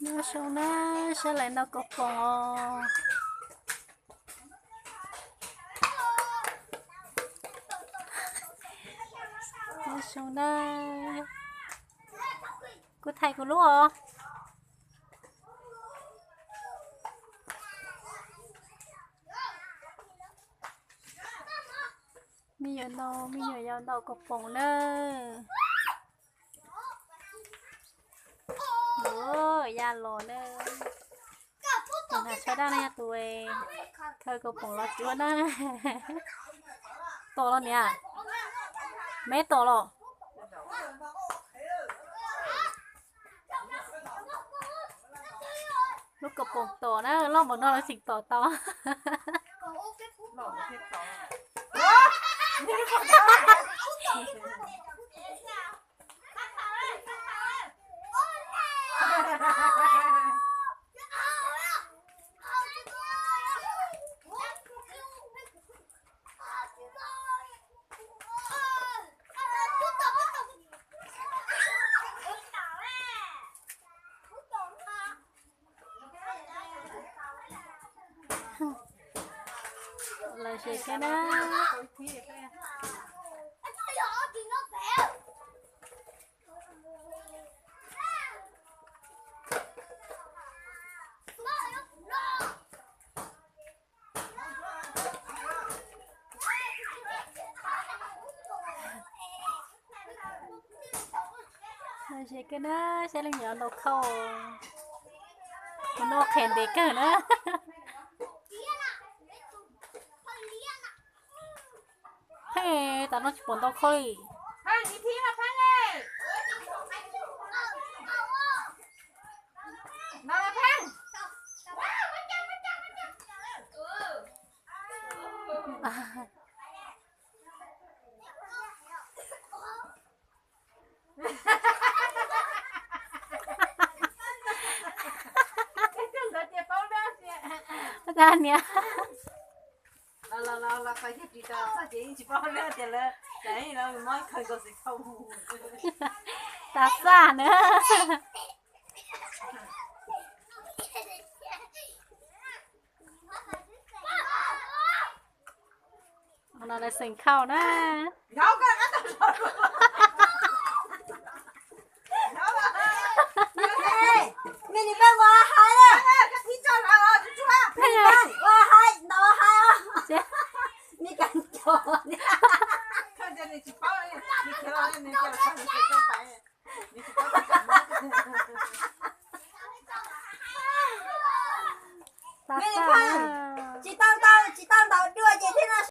Nyob zoo na, sab lawv noj kaus poom os. Nyob zoo na, kuv thaij kuv lub os. Me nyuam no, me nyuam yaus noj kaus poom na. Ua, ya los na. Tus na sawv dab na yog tus khaws kaus poom los cuab na. Tom los niam, me tom los. Lub kaus poom tom na, loj npaum no los tseem tom tau. Lom zem thiab na. Lom zem kawg na, saib leej nyuam ntaus khau. Tus no qhia ntev kawg na. Pheej tas no tsis pom ntaus khau li. Ua cas niam. Los los los los, qhov yog tsis tau txog ces yeej tsis paub tias lawv, tas xaj na. Qhov no lawv xeem khau na. Tsis tau ntaus, tsis tau ntaus dua.